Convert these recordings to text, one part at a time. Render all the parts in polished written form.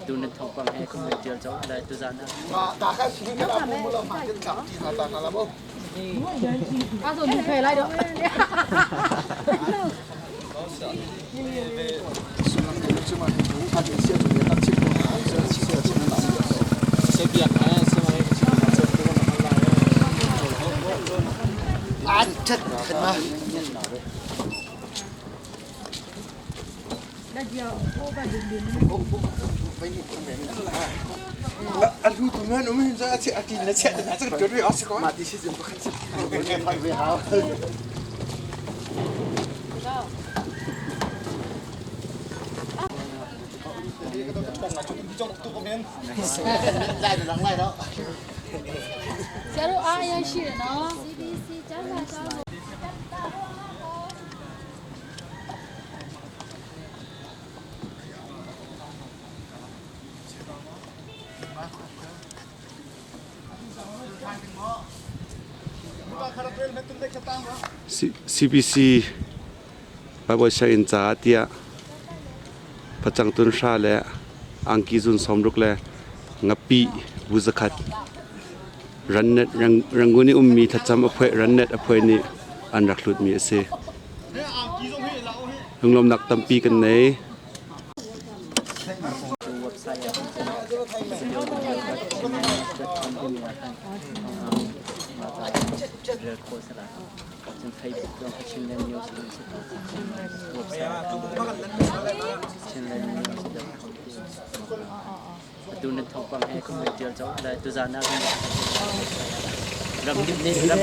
Atu nan thawngpang he kan voi ṭial colh lai tuzaan ah. CBC Bible sianginn caah tiah facang tun hra le angki zun 60 le ngapih bu zakhat Rangoon i ummi thlacam a phuai Rannet a phuai nih an rak hlutmi a si. Lunglawmnak tampi kan nei. Atu nan thawngpang he kan voi ṭial colh lai. Tuzaan ah kan ram kip nih ram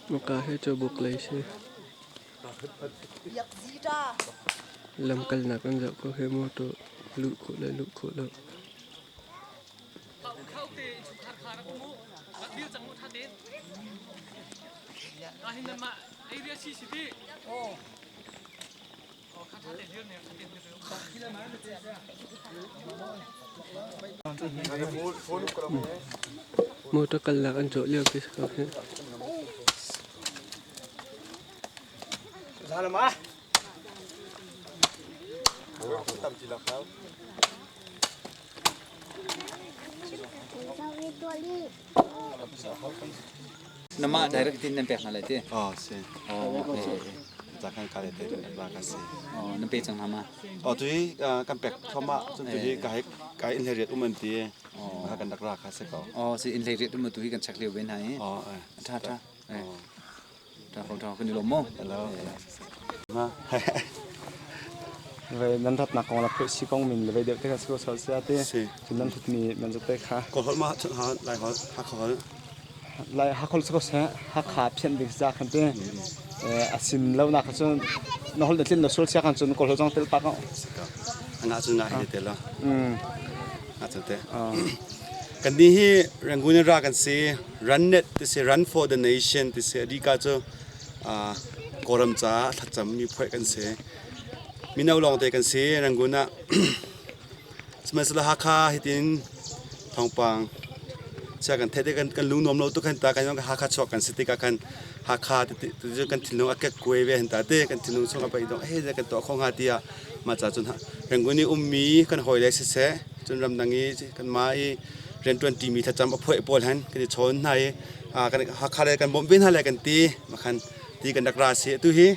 Maka hi cu buk lei si. Lamkalnak an zoh ko hi motor luh khawh le luh khawh lo. Motor kalnak an cawh lio khi si ko hi. Namah direct in nan pek hna lai ti? Oh, si. Oh, okay. Zakhan ka le te ba ka si. Oh, nan pe cang hna ma? Oh, tu hi kan pek thoma cun tu hi ka he ka in hlei riat um an ti. Oh, kan rak ra kha se ko. Oh, si in hlei riat um tu hi kan check lio ben ha i. Oh, eh. Tha tha. Eh. Tha ko tha kan i lawm mo. Hello. Ma. Ve nan rat nak kong la phoi si kong min le ve deuh te kha si ko sol sia te. Cun nan thut mi nan zate kha. Ko hol ma ha lai hol ha khol. Lai ha khol ko se ha kha phian ding sa khan te. Asin lo na kha cun na hol na tlin na sul sia khan cun ko hol jong tel pa ko. Ana cun na hi te la. A cun te. Kan ni hi Rangoon ra kan si Run Net ti si Run for the Nation ti si adika cu Kawlram caah thlacam mi phoih kan si. Mino lawngte kan si Rangoon ah. Sihmanhsehlaw Hakha hitin thawngpang chia kan theih tik kan lung nuam lo tuk hin ta kan Hakha chuak kan si tikah khan Hakha ti cu kan thinlung a kek kuai ve hin ta te kan thinlung chung a paih dong hei kan tuah kho hnga tiah mah ca cun Rangoon i ummi kan hawile siseh cun ramdang i kanmah i rianṭuan ṭimi thlacam a phoih pawl han kan i chawn hna i Hakha le kan bawmh ve hna lai kan ti makhan ti kan rak ra si atu hi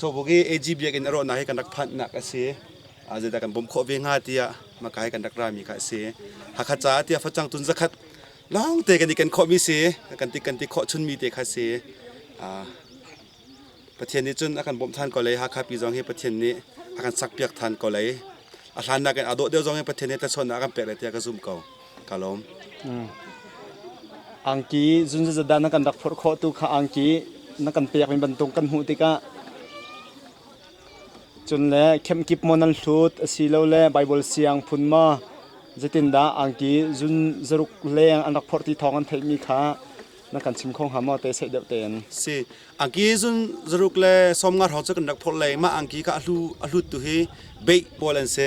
Chawbuk i AG biakinn a rawhnak hi kan rak phanhnak a si zeidah kan bawmh khawh ve hnga tiah maka hi kan rak rami kha a si Hakha caah tiah facang tun zakhat lawngte kan i ken khawhmi si kan ti khawh chunmi te kha si Pathian nih cun a kan bawmh than ko lai Hakha pi zong hi Pathian nih a kan sakpiak than ko lai a hlan nakin a dawh deuh zong hi Pathian nih thlachuannak a kan pek lai tiah ka zum ko ka lawm. Angki zunzazada na kan rak phurh khawh tu kha angki na kan pek mi bantuk kan hmuh tikah cun le khemkip maw nan hlut asilole Baibal siang phun maw zeitindah angki zun zaruk leng an rak phorh ti thawng an theihmi kha. Na kan chim kho hnga maw te seh deuh tein? Si angki zun zaruk le 50 hrawng cu kan rak phorh lei. Mah angki kha ahlu ahlut tu hi beih pawl an si,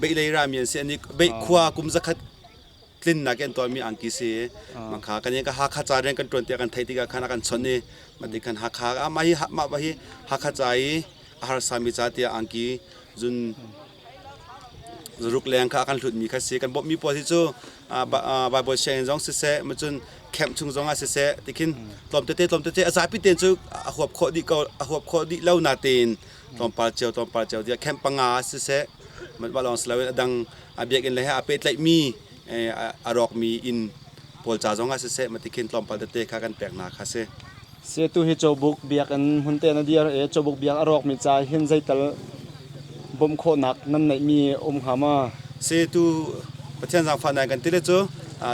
beih lei rami an si. Ani beih khua kum 100 tlinnak in tuahmi angki si. Mangkha kan ka Hakha ca rian kan tuan tiah kan theih tikah khan a kan chawnh i mah ti khan Hakha mah hi mah hi Hakha ca i a harsami ca tiah angki zun zaruk leng kha a kan hlutmi kha si. Kan bawmhmi pawl hi cu Bible sianginn zong siseh, macun camp chung zong ah siseh, tikhin tlawm tete tlawm tete, a zapi tein cu a huap khawh dih ko a huap khawh dih lo natein tlawmpal cio tlawmpal cio tiah camp panga ah siseh, mah lawng si loin a dang a biakinn le he aa pehtlaihmi a rawkmi inn pawl ca zong ah siseh, mah tikhin tlawmpal tete kha kan pek hna kha si. Setu hi Cawbuk biakinn hmun te na dir i Cawbuk biak a rawkmi ca hin zeital bawmh khawhnak nan neihmi um hnga maw? Setu Pathian zaangfahnak kan ti le cu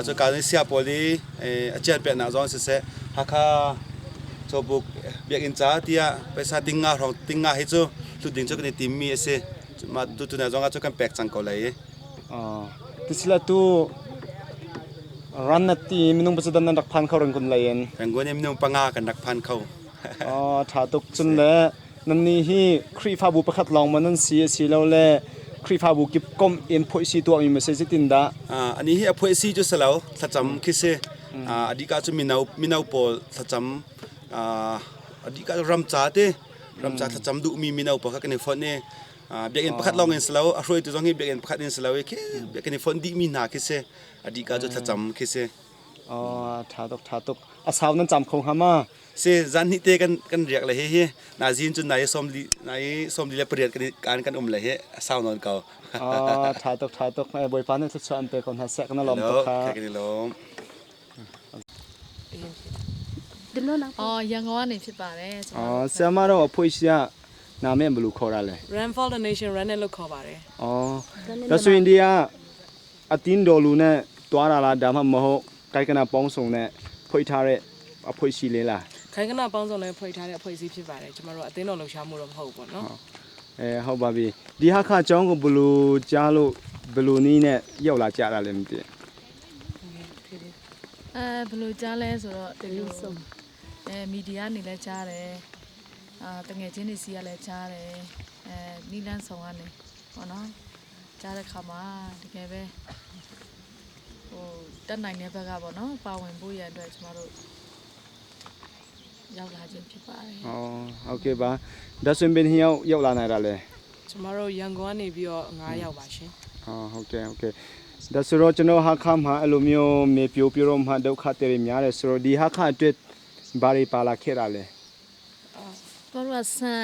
cuka ni sia pawl i a cian peknak zong siseh, Hakha Cawbuk biakinn ca tiah paisa tinga hrawng tinga hi cu hlut ding cu kan i timmi a si. Mah tutan zong ah cu kan pek cang ko lai. Tisila tu ran na ti minung pacudan nan rak phan kho Rangoon lei in. Rangoon in minung panga kan rak phan kho. Oh, tha tuk. Cun le nan ni hi Khrihfabu pakhat lawng ma nan si asi lo le Khrihfabu kip kom in phoi si tuah mi ma si zeitin dah? Ani hi a phoi si cu salo thlacam khi si. Adika cu mino mino pawl thlacam adika ram ca te ram ca thlacam duh mi mino pawl kha kan i fonh i biakinn pakhat lawng in si lo, a hruaitu zong hi biakinn pakhat in si lo i khi biakinn i fonh dihmi hna khi si. A dih ka cu thlacam khi si. Tha tuk, tha tuk. A sau nan cam kho hnga ma? Si, zan hnih te kan kan riak le hi hi na zin cun nai 48 28 kan kan kan um le hi a sau nawn ko. Tha tuk, tha tuk. Bawipa nih thluachuah an pe ko hna seh. Kan lawm tuk kha. Kan i lawm. အော်ရန်ကုန်ကနေဖြစ်ပါတယ်ကျွန်မ အော်ဆရာမတော့အဖွေးရှိကနာမည်ဘယ်လိုခေါ်တာလဲ Run for the Nation Run နဲ့လို့ခေါ်ပါတယ် ။အော်ဒါဆိုရင်ဒီကအတင်းတော်လူနဲ့တွားတာလားဒါမှမဟုတ်ကိုက်ကနာပေါင်းစုံနဲ့ဖွေးထားတဲ့အဖွေးရှိလေးလား ခိုင်ကနပေါင်းစုံနဲ့ဖွဲ့ထားတဲ့အဖွဲ့အစည်းဖြစ်ပါတယ်ကျမတို့အသင်းတော်လှုပ်ရှားမှုတော့မဟုတ်ဘူးပေါ့နော် ။အဲဟုတ်ပါပြီ။ဒီဟာခအကြောင်းကိုဘယ်လိုကြားလို့ဘယ်လိုနည်းနဲ့ရောက်လာကြတာလဲမသိ အဲဘယ်လိုကြားလဲဆိုတော့ဒီလိုအဲမီဒီယာနေလဲကြားတယ်အာတငယ်ချင်းတွေစီကလည်းကြားတယ်အဲနီလန်းဆောင်ကနေပေါ့နော်ကြားတဲ့ခါမှာတကယ်ပဲဟိုတက်နိုင်တဲ့ဘက်ကပေါ့နော်ပါဝင်ဖို့ရန်အတွက်ကျမတို့ရောက်လာခြင်းဖြစ်ပါတယ် ။အော်ဟုတ်ကဲ့ပါ။ဒါဆိုရင်ဘယ်နှစ်ယောက်ရောက်လာနိုင်တာလဲ ကျမတို့ရန်ကုန်ကနေပြီးတော့9ယောက်ပါရှင် ။အော်ဟုတ်ကဲ့ဟုတ်ကဲ့။ဒါဆိုတော့ကျွန်တော်ဟာခမှာအဲ့လိုမျိုးမေပြိုပြိုတော့မှဒုက္ခတွေများတယ်ဆိုတော့ဒီဟာခအတွက်ဘာတွေပါလာခဲ့တာလဲ ကျမတို့ကဆန်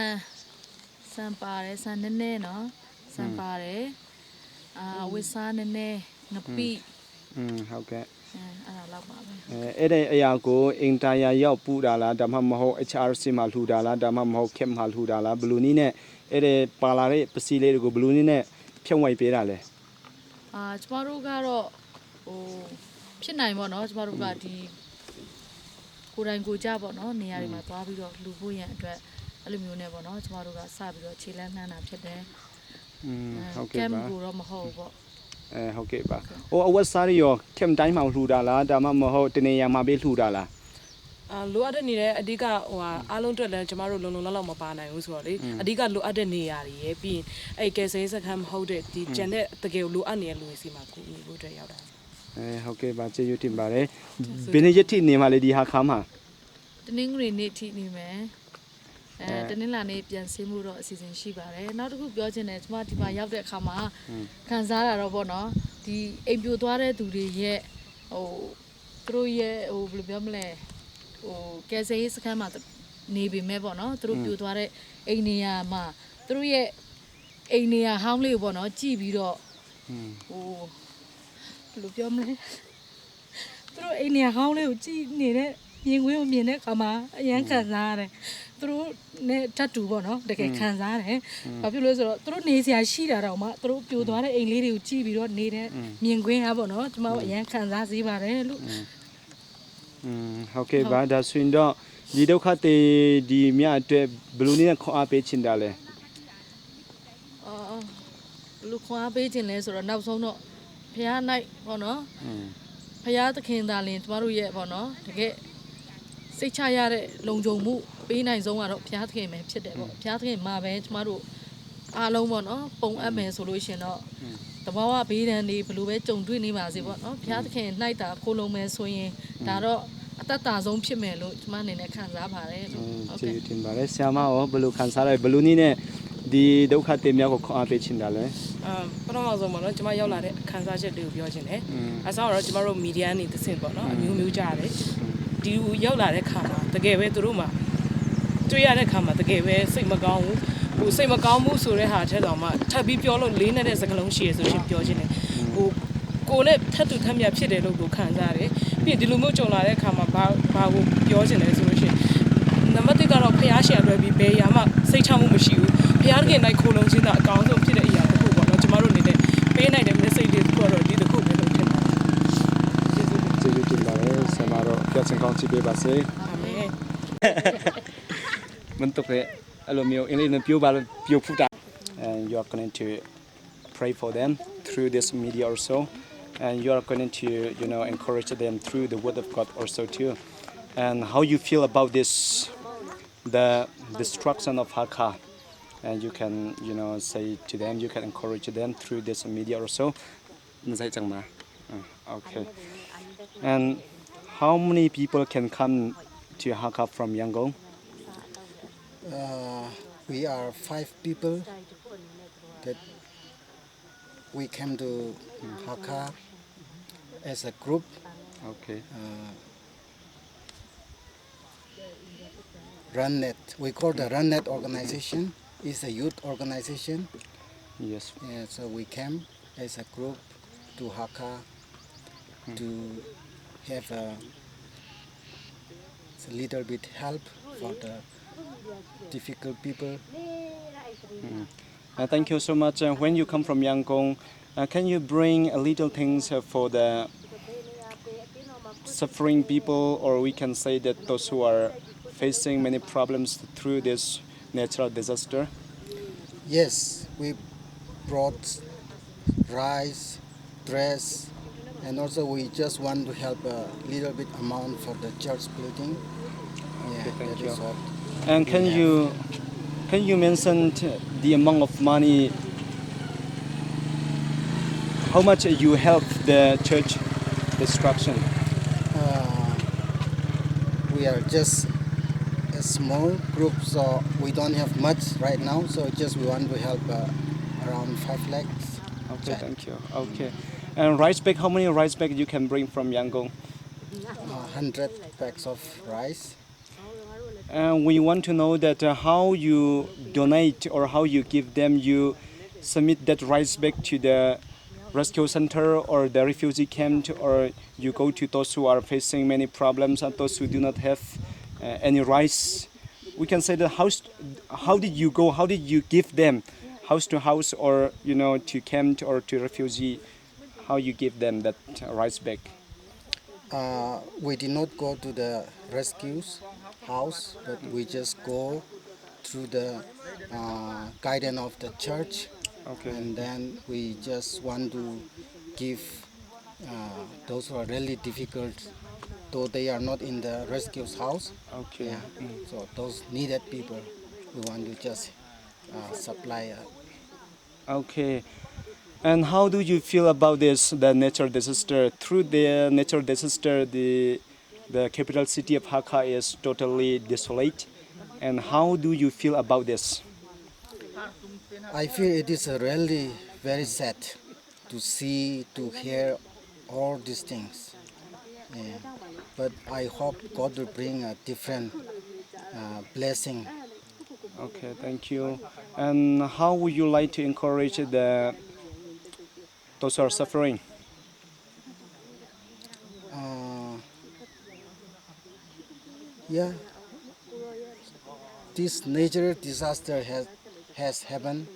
ဆန်ပါတယ်ဆန်နည်းနည်းနော်ဆန်ပါတယ်အာဝစ်စားနည်းနည်းငပိ ။อืมဟုတ်ကဲ့ အဲအဲ့ဒါလောက်ပါပဲ အဲအဲ့ဒီအရာကိုအင်တာယာရောက်ပူတာလားဒါမှမဟုတ် HRC မှာလှူတာလားဒါမှမဟုတ် KEP မှာလှူတာလားဘလူးနီးနဲ့အဲ့ဒီပါလာတဲ့ပစ္စည်းလေးတွေကိုဘလူးနီးနဲ့ဖြုံးဝိုက်ပေးတာလဲ အာကျမတို့ကတော့ဟိုဖြစ်နိုင်ပေါ့နော်ကျမတို့ကဒီကိုယ်တိုင်ကိုယ်ကြပေါ့နော်နေရာတွေမှာသွားပြီးတော့လှူဖို့ရန်အတွက်အဲ့လိုမျိုးနဲ့ပေါ့နော်ကျမတို့ကစပြီးတော့ခြေလန်းနှမ်းတာဖြစ်တယ် อืมဟုတ် ကမ် ကဲ့ပါ ကိုတော့မဟုတ်ဘူးပေါ့ အဲဟုတ်ကဲ့ပါဟိုအဝတ်စားတွေရော KEP တိုင်းမှာလှူတာလားဒါမှမဟုတ်တနေရာမှာပဲလှူတာလား အာလိုအပ်တဲ့နေတဲ့အဓိကဟိုဟာအားလုံးအတွက်လည်းကျမတို့လုံလုံလောက်လောက်မပါနိုင်ဘူးဆိုတော့လေအဓိကလိုအပ်တဲ့နေရာတွေရယ်ပြီးရင်အဲ့ကယ်ဆယ်ရေးစခန်းမဟုတ်တဲ့ဒီကျန်တဲ့တကယ်လိုအပ်နေတဲ့လူတွေစီမှာကူညီဖို့အတွက်ရောက်တာ အဲဟုတ်ကဲ့ပါကျေးဇူးတင်ပါတယ်ဘယ်နေ့ရက်ထိနေမှာလဲဒီဟာခါမှာ တနင်္ဂနွေနေ့ထိနေမယ်အဲတနင်္လာနေ့ပြန်ဆင်းမှုတော့အစီအစဉ်ရှိပါတယ်နောက်တစ်ခုပြောချင်တယ်ကျမဒီမှာရောက်တဲ့အခါမှာခံစားတာတော့ပေါ့နော်ဒီအိမ်ပြိုသွားတဲ့သူတွေရဲ့ဟိုသူတို့ရဲ့ဟိုဘယ်လိုပြောမလဲဟိုကယ်ဆယ်ရေးစခန်းမှာနေပေမဲ့ပေါ့နော်သူတို့ပြိုသွားတဲ့အိမ်နေရာမှာသူတို့ရဲ့အိမ်နေရာဟောင်းလေးကိုပေါ့နော်ကြည့်ပြီးတော့ဟိုဘယ်လိုပြောမလဲ သူတို့အိမ်နေရာဟောင်းလေးကိုကြည့်နေတဲ့မြင်ကွင်းကိုမြင်တဲ့အခါမှာအရန်ခံစားရတယ်။သူတို့နဲ့ထပ်တူပေါ့နော်တကယ်ခံစားရတယ်။ဘာဖြစ်လို့လဲဆိုတော့သူတို့နေစရာရှိတာတော့မှသူတို့ပြိုသွားတဲ့အိမ်လေးတွေကိုကြည့်ပြီးတော့နေတဲ့မြင်ကွင်းဟာပေါ့နော်ကျမတို့အရန်ခံစားစေပါတယ်လို့ อืมဟုတ်ကဲ့ပါဒါဆိုရင်တော့ဒီဒုက္ခတွေဒီမြအတွက်ဘလူးနီးနဲ့ခွန်အားပေးချင်တာလဲ အော်ဘလူခွန်အားပေးခြင်းလဲဆိုတော့နောက်ဆုံးတော့ဖះနိုင်ပေါ့နော် อืม ဖះသခင်သာလင်ကျမတို့ရဲ့ပေါ့နော်တကယ် စိတ်ချရတဲ့လုံခြုံမှုပေးနိုင်ဆုံးကတော့ဘုရားသခင်ပဲဖြစ်တယ်ပေါ့ဘုရားသခင်မှာပဲကျမတို့အားလုံးပေါ့နော်ပုံအပ်မယ်ဆိုလို့ရှင်တော့တဘာဝဘေးဒဏ်တွေဘလို့ပဲကြုံတွေ့နေပါစေပေါ့နော်ဘုရားသခင်နှိုက်တာခိုးလုံးမယ်ဆိုရင်ဒါတော့အသက်တာဆုံးဖြစ်မယ်လို့ကျမအနေနဲ့ခံစားပါတယ်လို့ဟုတ် ကျေး ကဲ့ ဇူးတင်ပါတယ်ဆရာမရောဘယ်လိုခံစားရလဲဘယ်လိုနည်းနဲ့ဒီဒုက္ခတင်များကိုခွန်အားပေးချင်တာလဲ အမ်ပထမဆုံးပေါ့နော်ကျမရောက်လာတဲ့ခံစားချက်လေးကိုပြောချင်တယ်။အဆောတော့ကျမတို့မီဒီယာနေသစင်ပေါ့နော်အမျိုးမျိုးကြားရတယ်။ဒီကိုရောက်လာတဲ့ခါမှာတကယ်ပဲသူတို့မှာတွေ့ရတဲ့ခါမှာတကယ်ပဲစိတ်မကောင်းဘူး။ဟိုစိတ်မကောင်းဘူးဆိုတဲ့ဟာထက်တော့မှထပ်ပြီးပြောလို့လေးနေတဲ့စကားလုံးရှိရဆိုရှင်ပြောချင်တယ်။ဟိုကိုနဲ့ထပ်တူထပ်မြဖြစ်တယ်လို့ကိုခံစားရတယ်။ပြီးရင်ဒီလိုမျိုးကြုံလာတဲ့ခါမှာဘာဘာကိုပြောချင်လဲဆိုလို့ရှိရင် နံပါတ်1ကတော့ဖျားရှင်လွယ်ပြီးဘယ်ရာမှစိတ်ချမှုမရှိဘူးဖျားတခင်နိုင်ခိုလုံခြင်းသာအကောင်းဆုံးဖြစ်တဲ့အရာတစ်ခုပေါ့နော်ကျမတို့အနေနဲ့ပေးနိုင်တဲ့ message တွေတစ်ခုကတော့ဒီတစ်ခုပဲလို့ထင်ပါတယ်ကျေးဇူးတင် ကျေးဇူးတင်ပါတယ်ဆရာမတို့ပြတ်စင်ကောင်းချပေးပါစေ အာမင် မန်တော့အဲ့လိုမျိုးအင်္ဂလိပ်နဲ့ပြောပါလို့ပြောဖူးတာ and you are going to pray for them through this media also and you are going to you know encourage them through the word of God also too and how you feel about this the destruction of Hakha and you can you know say to them you can encourage them through this media also okay and how many people can come to Hakha from Yangon We are five people that we came to Hakha as a group. Okay. RunNet. We call the RunNet organization. It's a youth organization. Yes. Yeah, so we came as a group to Hakha to have a, a little bit help for the difficult people. Thank you so much. When you come from Yangon, can you bring a little things for the suffering people, or we can say that those who are facing many problems through this natural disaster? Yes, we brought rice, dress, and also we just want to help a little bit amount for the church building. Yeah, thank that you. is all. And can you can you mention the amount of money? How much you help the church destruction? We are just a small group, so we don't have much right now. So just we want to help around 5 lakhs. Okay, thank you. Okay, and rice bag. How many rice bag you can bring from Yangon? 100 packs of rice. And we want to know that how you donate or how you give them. You submit that rice bag to the rescue center or the refugee camp, or you go to those who are facing many problems and those who do not have any rice. We can say that how did you go? How did you give them, house to house or you know to camp or to refugee? How you give them that rice bag? We did not go to the rescues house, but we just go through the guidance of the church. Okay. And then we just want to give those who are really difficult, though they are not in the rescues house. Okay. Yeah. So those needed people, we want to just supply. Okay. And how do you feel about this, the natural disaster? Through the natural disaster, the capital city of Hakha is totally desolate. And how do you feel about this? I feel it is really very sad to see, to hear all these things. Yeah. But I hope God will bring a different blessing. Okay, thank you. And how would you like to encourage the those who are suffering? Yeah, this natural disaster has happened,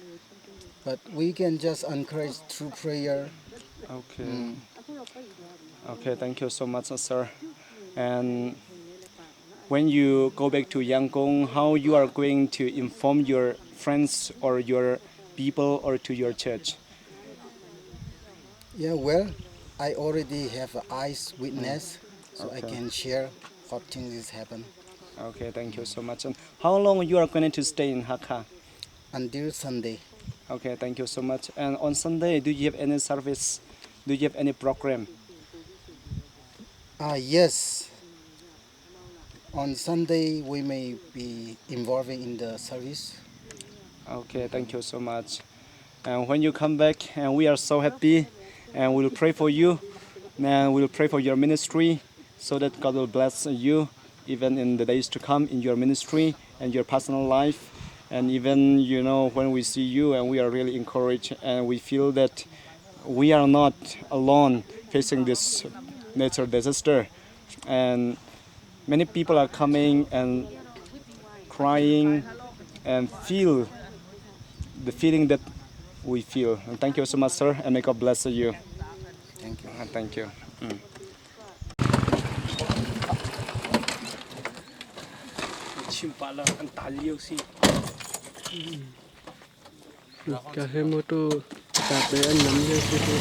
but we can just encourage through prayer. Okay. Okay, thank you so much, sir. And when you go back to Yangon, how you are going to inform your friends or your people or to your church? Yeah, well, I already have eyes witness, so I can share. What things is happen. Okay, thank you so much. And how long you are going to stay in Hakha? Until Sunday. Okay, thank you so much. And on Sunday, do you have any service? Do you have any program? Ah, yes. On Sunday, we may be involving in the service. Okay, thank you so much. And when you come back, and we are so happy, and we'll pray for you, and we'll pray for your ministry, so that God will bless you, even in the days to come in your ministry and your personal life, and even you know when we see you, and we are really encouraged, and we feel that we are not alone facing this nature disaster, and many people are coming and crying and feel the feeling that we feel. And thank you so much, sir, and may God bless you. Thank you. Thank you. Chim pa la an tal lio si. Ka he motor ta pe an nam lio si tu.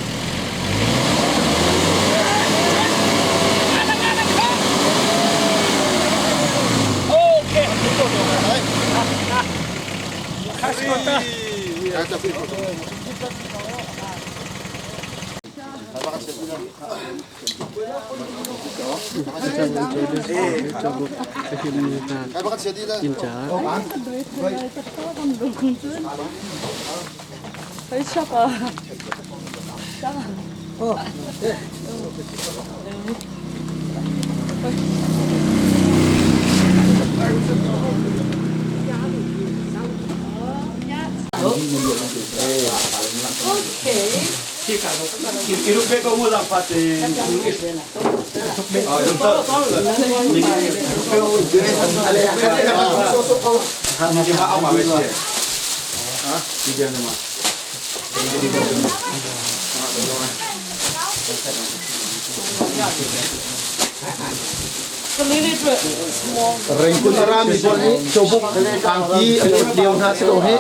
Rengkun rami pawl nih cawbuk angki an put lio hna si ko hih.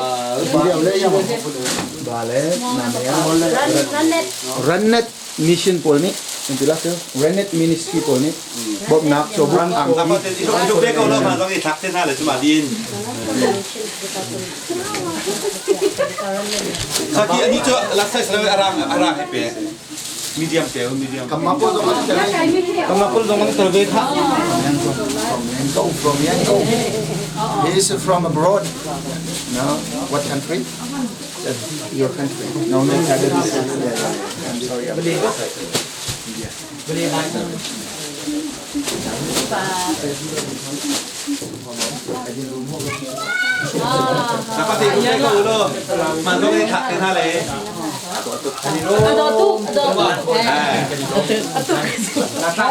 Rannet mission pawl nih an ti la cu Rannet ministry pawl nih bawmhnak cawbuk angki Saki ani cu laksa selawe arang arang he pe medium pe medium Kamapol zong an tel Kamapol zong an tel ve kha. Yangon from Yangon. He is from abroad. No, what country? Your country. No, no, yeah, yeah. I'm sorry. I'm Napati ko ko ulo. Mandong ni thak ten ha le. အတော်တုအတော်တုအဲအတုအ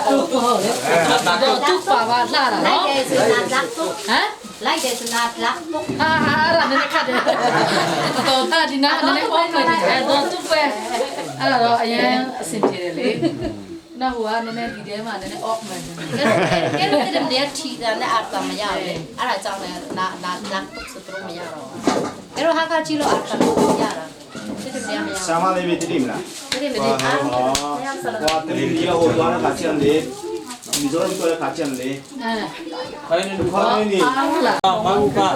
တော်တုပါပါလှတာနော် လိုက်တယ်ဆိုနာလက်တု ဟမ် လိုက်တယ်ဆိုနာလက်တု ဟာဟာအဲ့ဒါနည်းနည်းခတ်တယ်တော်တာဒီနာနည်းနည်းအောက်မယ်အဲ့တော့တုပဲအဲ့ဒါတော့အရင်အဆင်ပြေတယ်လေနောက်ဟိုကနည်းနည်းဒီထဲမှာနည်းနည်း off မယ် ကဲလို့တဲ့တဲ့ထီတာနဲ့အတာမရဘူးအဲ့ဒါကြောင့်လည်းနာနာလက်တုဆိုတော့မရတော့အဲ့တော့ဟာကချီလို့အတာမရတာတဲ့တဲ့မရ ဆာမလေးပဲတတိမလား တဲ့တဲ့မရ ဟွာတတိဒီဟိုသွားတာခါချန်လေမီဇိုရမ်သွားတာခါချန်လေ အဲ ခိုင်းနေခေါင်းနေ အားလား ဘာဘူးပါ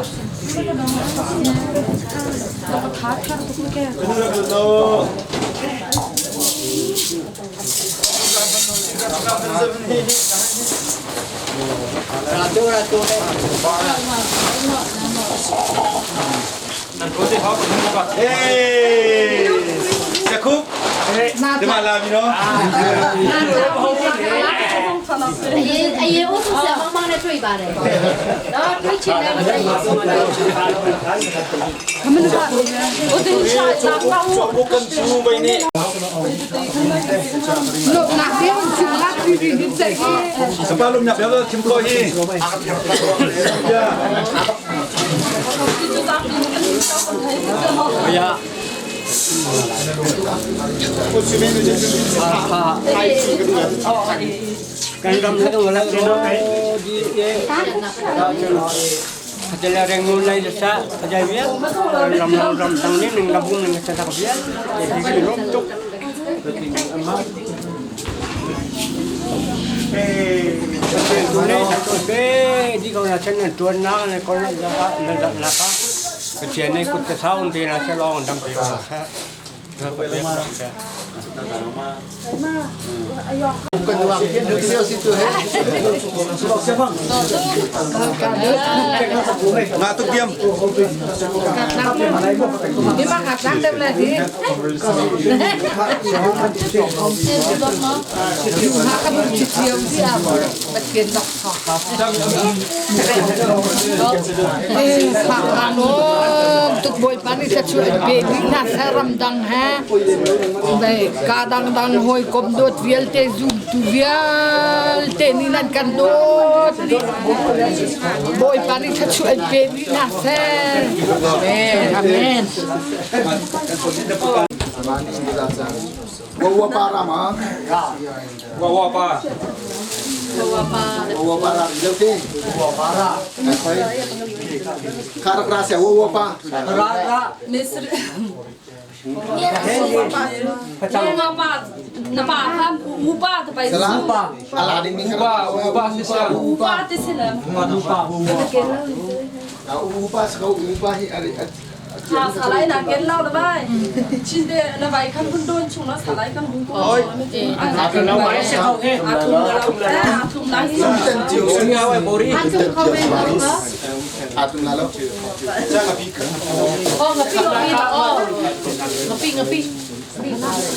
Hey! Jakub! ဒီမှာလာပြီနော် အရင်အရင်ဥစုဆရာမောင်မောင်နဲ့တွေ့ပါတယ်တော့တွေ့ချင်တယ်မတွေ့ဘူး ဘကန်ချူဘိနေ စပါလုံးညပြောတော့ခင်ကိုဟီ Kan ram la wala no kai Adalah rengun lai desa ajai biar ram ram ram tang ni ning gabung ning sa tak biar jadi rom tuk Hey! Di ko na chen nan tuan na na ko na na na ka. Pathian nih kut ka sau te na se long dam pe ko. Nga tuk diam. Tuk bawipa nih thluachuah in pe dih hna seh ramdang he ka dangdang hawikom dawt vialte zumtu vialte nih nan kan dawt dih bawipa nih thluachuah in pe dih hna seh amen amen. Wa Wa pa. Wa pa ra lo te. Wa pa ra. Khoi. Kha rak ra se wa wa pa. Ra ra. Na pa kha u pa te pai Salam. Ala ding ni U pa u pa si sa. U pa te si la. U pa u pa sa u pa hi ari Ha salai na ken lau la bai. Chin de na bai kan kun don chung na salai kan hung ko. Athum la athum la Athum Athum la lo. Oh ngapi ngapi oh ngapi ngapi.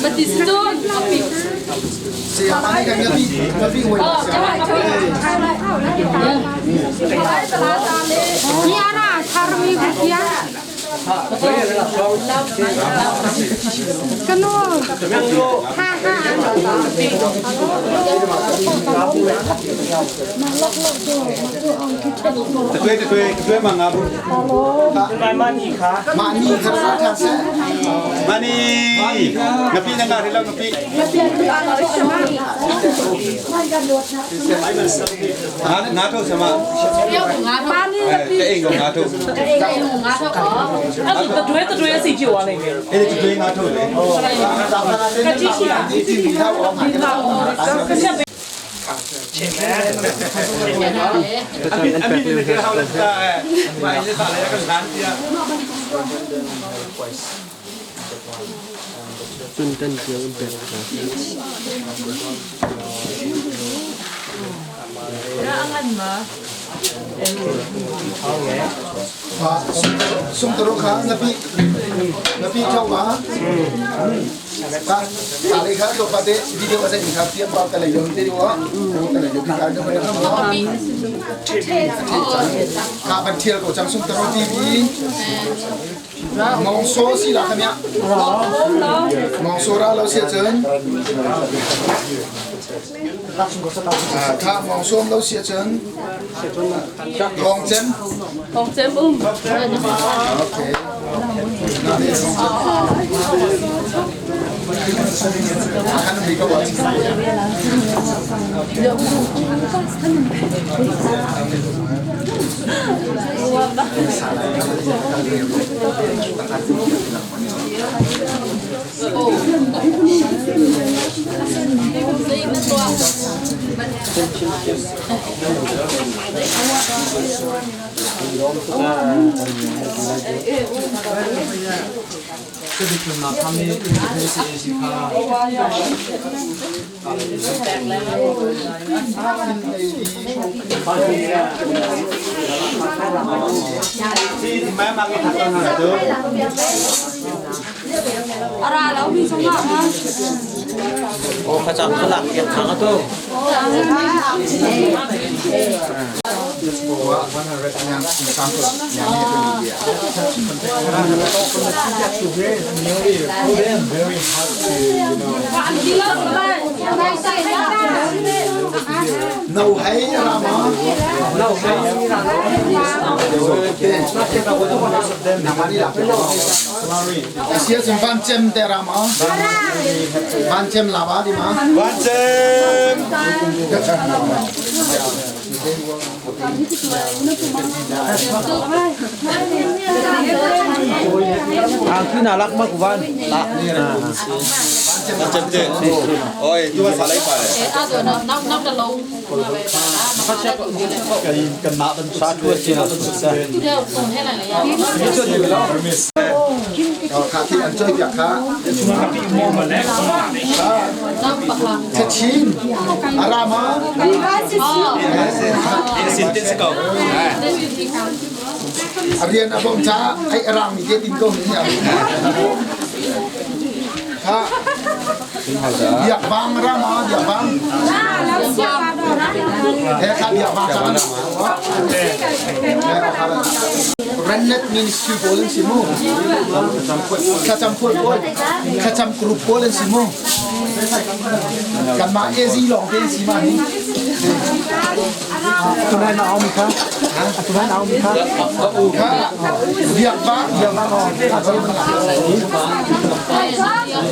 Mati situ ngapi. Siya mani kan ngapi ngapi wei. Oh ngapi. Ni ana tharmi bukia. Kano. Ha ha. Twe twe twe ma nga bu. Mani kha. Mani kha ra tha se. Mani. Ngapi na nga ri lo ngapi. Nga nga tho sama. Mani တဲ့အိမ်ကငါထုတ် တဲ့ငါထုတ်အော် အဲ့ဒါတတွဲတတွဲစီကြည့်သွားလိမ့်မယ် အဲ့ဒီတွင်းငါထုတ်လေ ကတိရှိလား ဒီဒီထားအောင်မှာ ကချက်ပဲ အမီအမီဒီကဟောလက်တာအဲမိုင်းလက်တာလည်းကလန်တီယာ Sun tan chiếu bẹt 松德罗卡那边那边叫嘛？啊，打雷卡就把这video 我在你看边包的来用这个我，我来用看就没有嘛。卡本贴个张松德罗 TV，蒙索是啦，什么？蒙索啦，老先生。啊，他蒙索老先生。王真。 ของเจมอุ้ม OK。那你王真。看到没个我。 စီမဲမငါထားတာတော့ อะไรแล้วมีสองอ่ะ Oh kacang kelak ya kang tu. No hay Rama. No hay Rama. Asia จำวันเจมเตรามะวันเจมลาวาดิมา วันเจม Angki na lak ma kuwan. လာနေရကျန်တဲ့โอ้ยသူကစားလိုက်ပါတယ် အဲ့ဒါတော့နောက်နောက်တစ်လုံးပဲပါလား ခချက်ကန်ကန်မာဘန်စာထွေးချင်တာဆက် သူတို့စုံထဲလိုက်လေရ ချွတ်တယ်လား ခါတိအန်ချွတ်ပြခါ နောက်ပါခါ ချက်ချင်းအရာမ စင်တင်စကော အရီယန်အပုံချာအိအရာမီတဲ့တင်ကုန်နေရခါอยากบังรามาอยากบังเฮ้ครับอยากบังครับ Rennet Ministry Polen simo. Kacam pol pol. Kacam group Polen simo. กันมาเอซี่ลองเป็นสีมานี่ ตัวนั้นเอามีครับตัวนั้นเอามีครับ ค่ะเบียกบ้าเบียกบ้า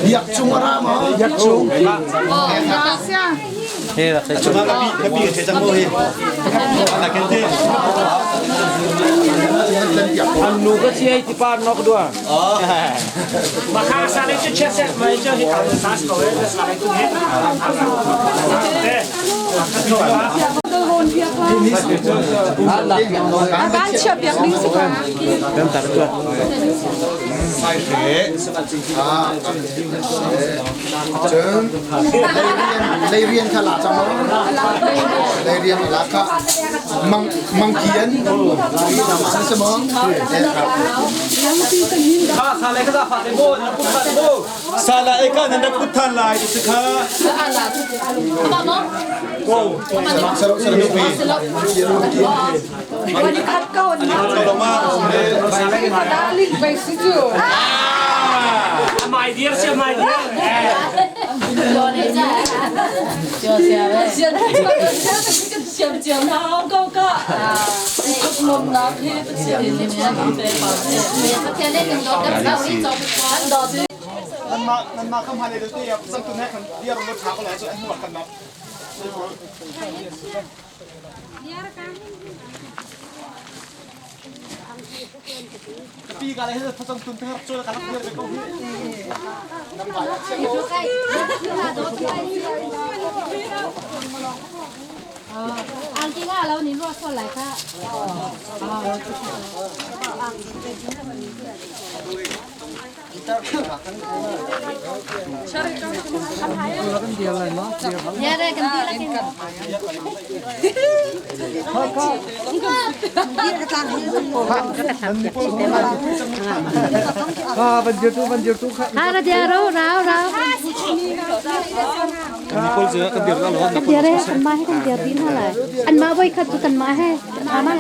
เบียกจุงราม เบียกจุง เฮ้ยจุมากะปิกะปิเทจังโมเฮตะกันเต อันนูก็เชียร์ที่ปานนกด้วย อ๋อ มาคาซาเลจะเชสมาเจ้าที่ทำซาสโกเอสาเลตุเฮเ ริ่มตัดตัว ใช่เอ่าเจิงเลยเรียนขลาจังมั้งเลยเรียนขลาค่ะมังมังเกียนสมองครับ ข้าซาเลก็จะฟาเตโบนะพุทธโบ ซาลาเอกานันดพุทธันลายสิคะ ဘာမော สรุปสรุปปี วันนี้คัดก่อน อันนี้เขาลงมา ดาลิงไปสิจู My dear, my dear. ကျော်နေကြကျော်ဆရာပဲဆရာဆရာဆရာနောက်ကောကအာမနာဖေးဆရာနေမြန်တယ်ပါဆရာလည်းတော့တော့တော့တော့ มันมามันมาเข้ามาในเรื่องที่สังตัวนี้คันเดียวรถช้าก็แล้วจะหัวกันนะ ปีกันเลยให้ทั้งตุนเทพช่วยกันเพื่อนไปก็ อังกีว่าแล้วนี่รวดคนหลายค่ะ ยาได้กันดีละกัน ข้าบันเดียวตู้บันเดียวตู้ค่ะ ฮาระเดียเราเราเรา มีคนเจอกันเดียวกันหรอ กันเดียร์กันมาให้กันเดียร์ดีเท่าไหร่อันมาไว้ขัดกันมาให้ทำมา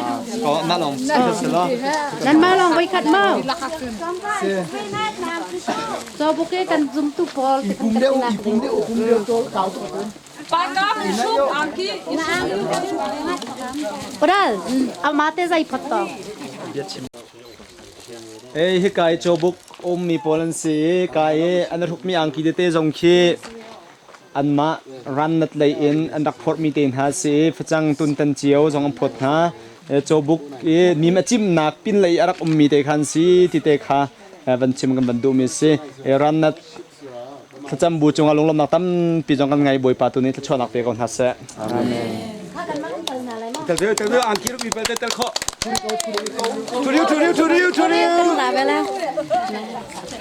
ก็มาลองเสร็จแล้ว นั่นมาลองไว้ขัดมาโซบุเกกันซุมตุพอล อีปุ่มเดียวอีปุ่มเดียวปุ่มเดียวตัวเก่าตัว ปากาชุบอังคี ปราเอามาเตใจพัดต่อ เอ้ยฮิกายโจบุกอมมีโปลันสีกายอันรุกมีอังกีเตจงคีอันมารันนัดเลยอินอันรักพอดมีเตนหาสีฟจังตุนตันเจียวจงอพดหาโจบุกเอมีมาจิ้มนักปินเลยรักอมมีเตคันสีติเตคาบันชิมกันบันดูมีสีรันนัดถ้าจำบูจงอารมณ์ลำนักตั้มปีจงกันไงบอยปาตัวนี้ถ้าชวนนักเตะกันฮัสเซ เตลเตลอังกฤษมีเปเตลข้อทุริวทุริวทุริวทุริว ลาไปแล้ว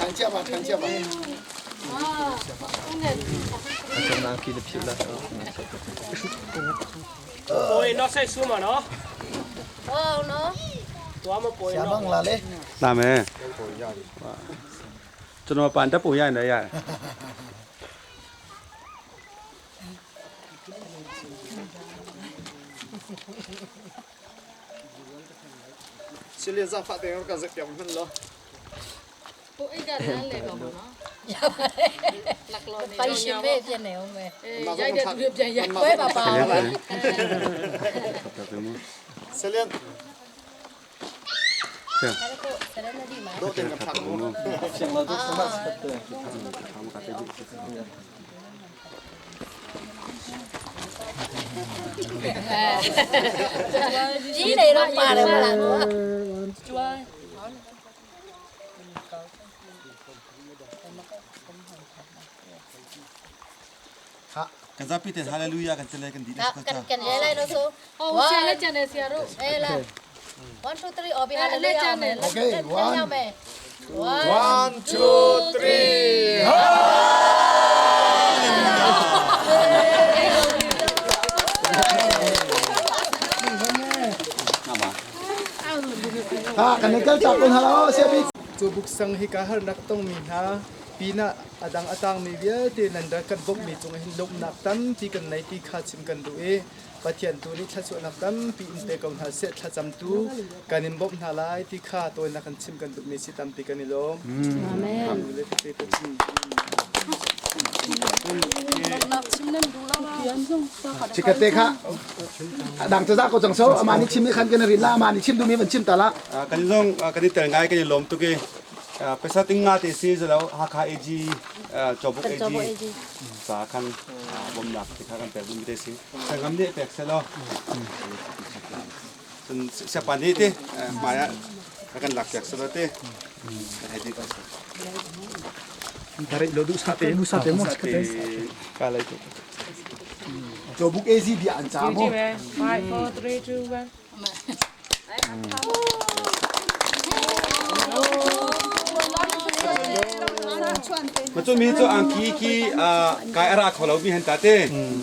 ทางเจ้ามาทางเจ้ามา โอ้ยนอกใส่ซูมาเนาะ โอ้เนาะ ตัวมาป่วย เสียบ้างละเลย လာမယ်ကျွန်တော်ပန်တက်ပုံရရင်လည်းရတယ် ชิลีซาฟาเตงก็จะเปียกมันละ ပိုအိတ်ကလမ်းလေတော့မနော် ရပါတယ်ပိုင်ရှင်ပဲပြင်နေအောင်ပဲ ရိုက်တဲ့သူတွေပြန်ရိုက် ပွဲပါပါ เซเลน ဆရနဒီမှာ โดเต็มกับผัก เสียงเราทุกสมัครเต ကြီးနေတော့ပါတယ်မလား ကျွမ်း က Kan zapi ten hallelujah kan tile kan di Kan kan e lai lo so. Oh, sia le chan e sia ru. E la. 1 2 3 obi hallelujah. Okay, 1 1 2 3. Ha kan kal ta kun halo sia bi. Cu buk sang hi ka har nak tong mi hna pinah adang atang mi vialte nan rak kan bawmh mi cung hin lawmhnak tampi kan nei ti kha chim kan duh i Pathian tu nih thluachuahnak tampi in pe ko hna seh, thlacam tu kan in bawmh hna lai ti kha tawinak kan chim kan duh mi si, tampi kan i lawm. Amen. Chikate kha adang ca ko cang so ama ni chim ni khan kan rin la ama ni chim du mi van chim ta la. Kan zong kan i tel ngai, kan i lawm tuk i pesa ting nga te si zalo Hakha AG Cawbuk AG ca khan bawmnak te kha kan pek ding te si sangam nih pek selaw cun siapa nih te hmai ah kan lak piak selaw te hei ti ko. Tarik lo du sate du sate mo chikate kalai tu. Cawbuk AG bia an ca mo. 5 4 3 2 1. Ma cu mi cu angki ki kai ara kho lo mi han ta te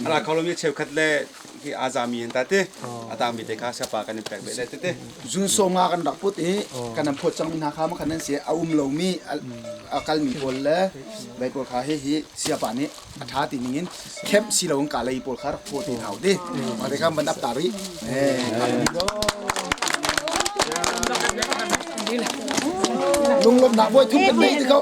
ara kho lo mi cheukhat le ki azami han ta te atami te kha sapa kan in pek ve le te te. Zun so nga kan rak put i kan an phawt cang mi hna kha ma khan an si a um lo mi a kal mi pawl le bai pawl kha hi hi siapa nih a ṭha ti ning in camp si lo in ka lei pawl kha rak phaw ti hau ti mah te kha man ap ta rih. Lunglawmhnak voi thum kan nei ti ko.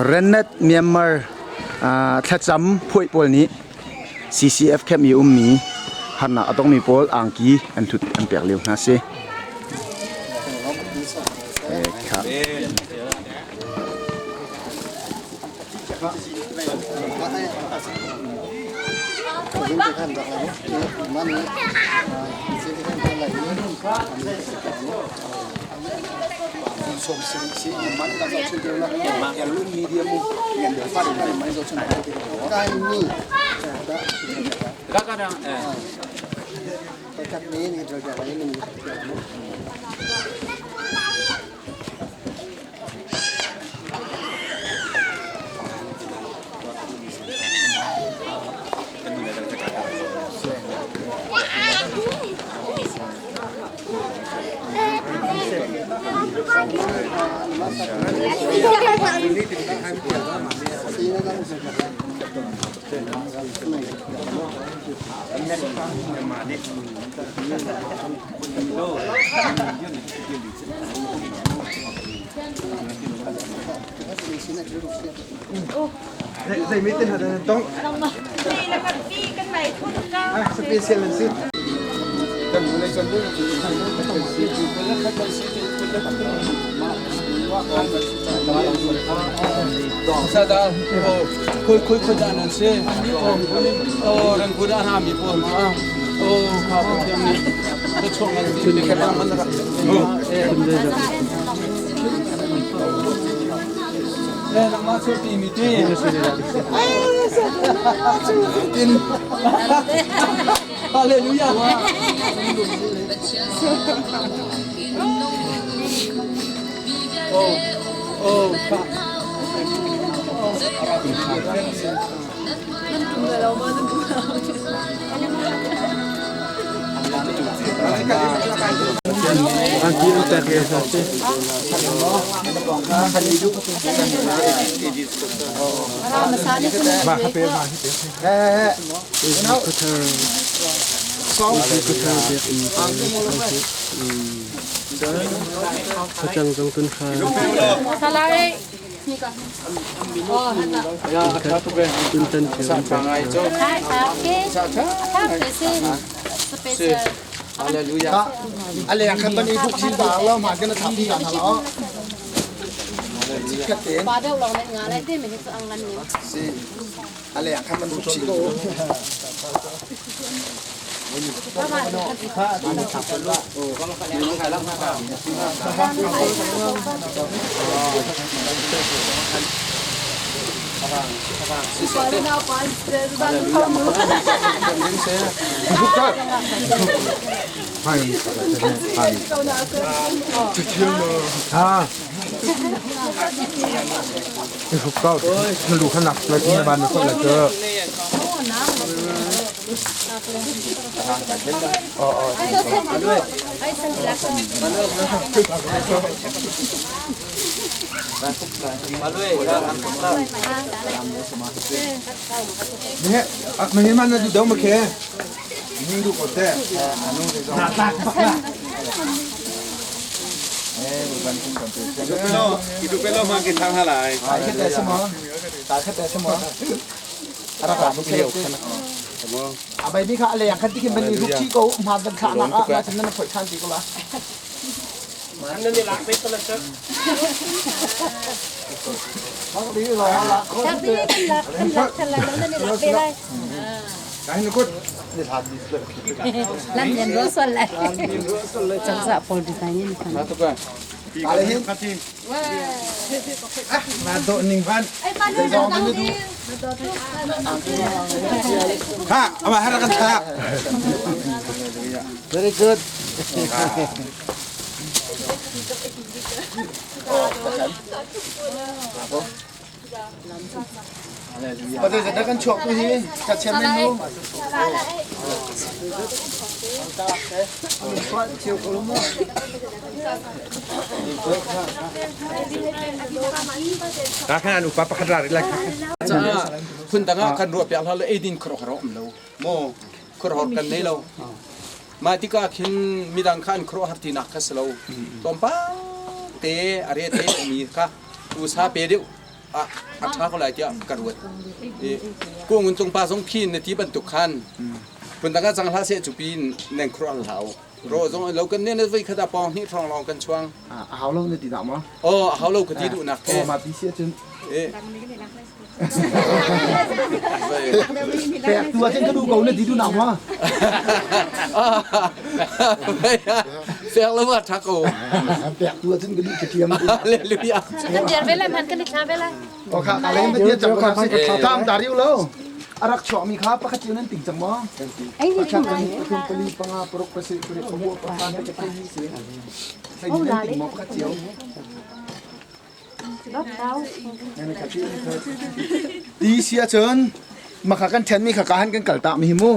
Rennet Myanmar thlacam phuai pawl nih CCF camp i ummi harnak a tongmi pawl angki an thut an pek lio hna si. Pa deuh lawng nih nga lai te mi hi cu ang ngan ni. Si. Ale ang khan man chi ko. Abai ni kha ale yang khan tikin ban ni ruk chi ko ma ban kha na ma chan na phoi than ti ko la. Very good. Bây giờ kan chuak tu hi ka chem men nu. Phun dang ah kan ruah piak hlah lo eidin khor khor um lo mo khor hor kan nei lo mah tikah khin midang kha an khor har tinak kha si lo tlawmpal te a re te mi kha usa pe deuh a a ṭha ko lai tiah ka ruat ku ngun tung pa zong khi na ti bantuk khan phun dang ah cang hlah seh cu pin neng khor al hlau ro zong lo kan ne na voi khat a pawng hnih hrawng lawng kan chuang A hau lo na ti dah maw? Oh, a hau lo ka ti duhnak te. Ma ti si ahcun. Pek tu ahcun ka duh ko na ti duhnak maw? Fek lo ma ṭha ko. Pek tu ahcun ka duh ka thiam. Hallelujah. Kan biar ve lai man kan i thla ve lai. O kha ka le ma tia chang ka si kam dari lo. Arak chuak mi kha pakhat cio nan ting cang maw? Pakhat pahnih pathum pali panga paruk pasarih pariat pakua pakhat pakhat si. Ti si ahcun makha kan ṭhenmi kha ka han kan kal tak mi hi mu.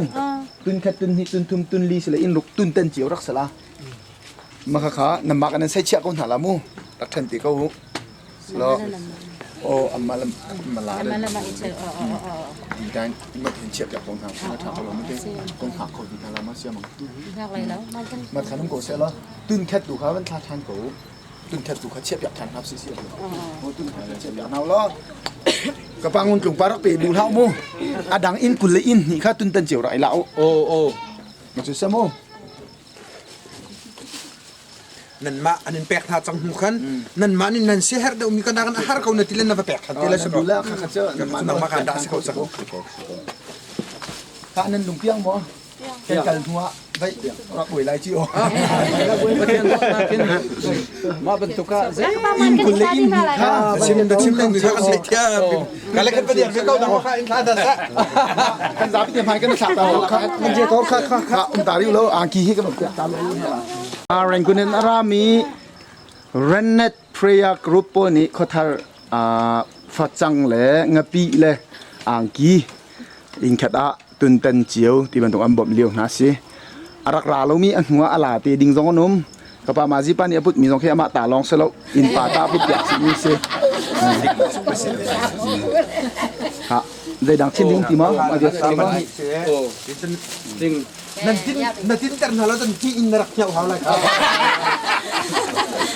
Tun khat tun hnih tun thum tun li sila in ruk tun tan cio rak sala. Makha kha namah kan sei chiah ko hna la mu. Rak ṭhen ti ko hu. Lo. O amma lam mala. Di dan ma thin chiah piak ko hna. Ma tha ko lo ma te. Kong hak ko di hna la ma sia mang. Ma thanum ko se la. Tun khat tu kha van thla than ko tun khat tu kha chiah piak than hap si si mo tun khat chiah piak nau lo ka pa ngun tlung parak pe du hlau mu adang in kul le in ni kha tun tan chiu rai lau o o ma chu samo nan ma an in pek hna cang hnu khan nan ma nin nan si her deuh mi kan kan har ko na ti le na va pek than ti le sa la kha kha cha nan ma kan da si ko cang ka nan lung piang mo Kan kal hnu ah vai rak buai lai ci o. Mah bantuk ah in kul le in kha chim da chim leng kha kan thiam ka le kan padian ko dang kha in thla da sa kan zapi te hmai kan thla ta kha kan je ko kha kha kha um ta riu lo angki hi kan piak ta lo Rangoon arami Rennet Prayer Group po nih khothar facang le ngapi le angki inn khat ah tuntan cio ti bantuk an bawmh lio hna si. A rak ra lomi a hnu ah a la te ding zong an um. Ka pa Mazi pa nih a put mi zong khi amah ta lawng si lo inn pa ta put piak chih mi si. Ha zeidang chin ding ti maw? Nan tin na tin ter hna lo tan ti in na rak thiau hau lai kha.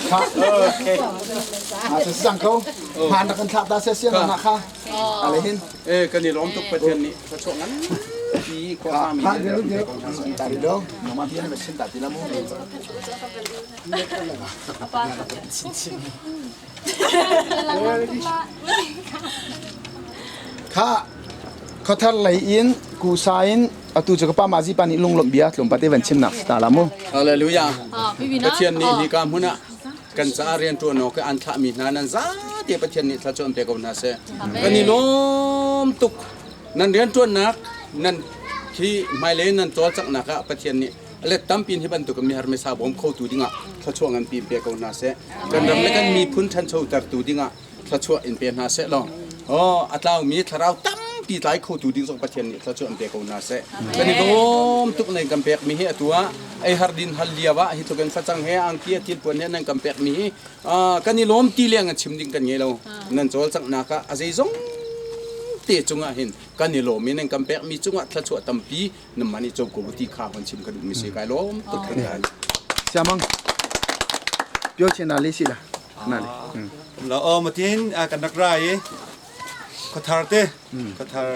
Okay. Ah, sang ko. Hman rak kan thlak ta se siang na kha. Ale hin. Eh kan i lawm tuk Pathian nih thluachuah ngan pi khua mi ne ta ri do nama ti na sin ta ti la mu. Kha khuathar lei in kusa in atu cu ka pa ma zi pa nih lunglawmh bia tlawmpal te van chimnak si ta la mu. Hallelujah. Pathian nih hi ka hmun ah kan caah rianṭuan awk i an thlahmi hna nan zate Pathian nih thla cu an pe ko hna seh. Kan i lawm tuk. Nan rianṭuannak nan khi hmailei nan cawlcanghnak ah Pathian nih let tampi in hi bantuk mihar misa bawm khotu dingah thluachuah nganpi in pe ko hna seh. Kan ram le kan miphun ṭhanchotertu dingah thluachuah in pe hna seh law oh a tlaumi thlarau tampi tlai khotu ding zong Pathian nih thluachuah in pe ko hna seh. Kan i lawm tuk nan kan pekmi hi atu ah ei har din hal lio ah hi tluk in facang he angki a thil puan he nan kan pekmi hi kan i lawm ti leng in chim ding kan ngei lo. Nan cawlcanghnak ah a zeizong te cungah hin kan i lawm i nan kan pekmi cungah thluachuah tampi namah nih co ko ti kha hon chim ka duhmi si kai lawm tuk hringhran. Siamang pyo che na le si la na le. La o matin kan rak ra i khuathar te khuathar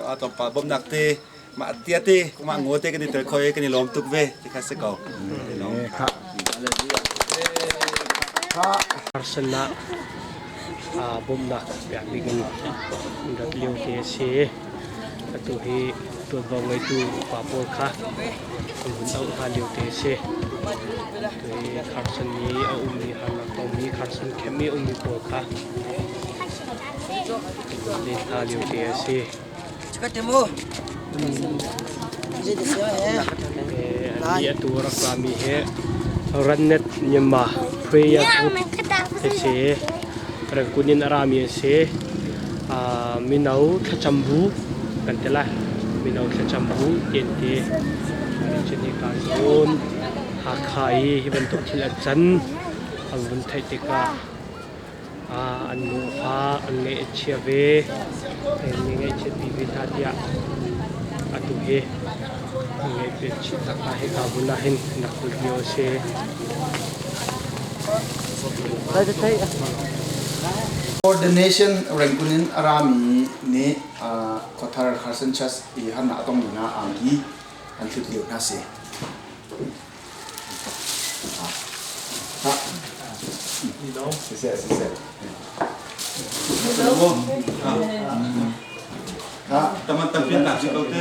a tlawmpal bawmhnak te ma tia te ma ngo te kan i tel khoi kan i lawm tuk ve ti kha si ko. Harsatnak bawmhnak pek ding in rat lio te a si. Atu hi tuanvo ngeitu upa pawl kha an hun auh hna lio te a si. Atu hi Carson i a ummi harnak tongmi Carson camp i a ummi pawl kha an len hna lio te a si. Annih atu rak rami hi Rannet Myanmar Prayer Group a si. Rangoon in a rami a si. Mino thlacam bu kan ti lai. Mino thlacam bu ti an ti. Cun hika zawn Hakha i hi bantuk thil an can an vun theih tikah an nufa an ngaih a chia ve. An ngaihchiatpi ve hna tiah atu hi an ngaihpiat chih tak hna hika hmun ah hin rak lut lio a si. For the nation Rangoon in a rami nih khuathar Carson Church i harnak a tongmi hna angki an hlut lio hna si. Siseh, siseh. Taman tampi nak si ko te.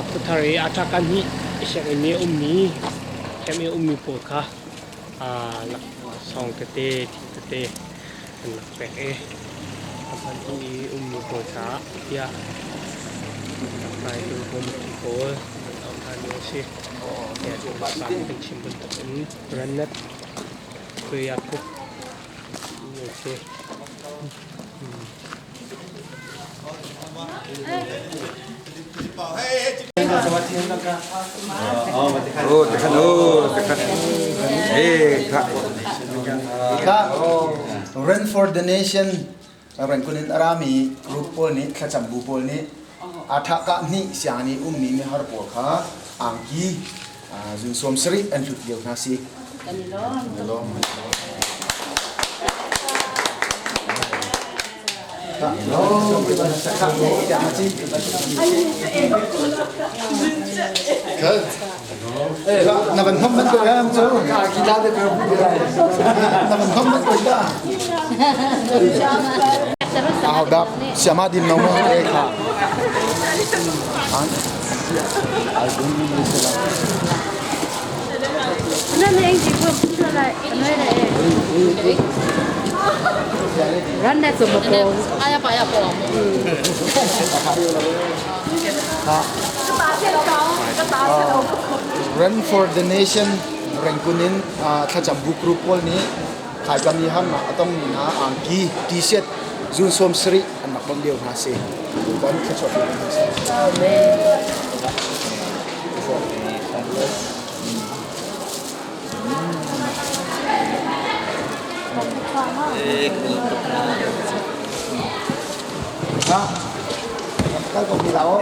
Khuathar i a ṭhakan hi sianginn i a ummi camp i a ummi pawl kha laksawng tete thil tete an rak pek i a hman i ummi pawl caah tiah tlaitu committee pawl an auh hna lio a si. Tiah kan chim bantuk in Rannet Prayer Group an si. Run for the nation Rangoon in a rami group pawl nih thlacam bu pawl nih a ṭha kah hnih siang nih ummi mihar pawl kha angki zun sawm sarih an hlut lio hna si. Na van hom man ko em chu. Na van hom man ko ta. Aho dah siama dim no mo e kha. An ai bum ni se la. Run for the nation Rangoon in thlacam bu group pawl nih thaikam i harnak a tongmi hna angki t-shirt zun sawm sarih an rak bawmh lio hna si. Kan thluachuah pe hna seh. Kal ko mi lao.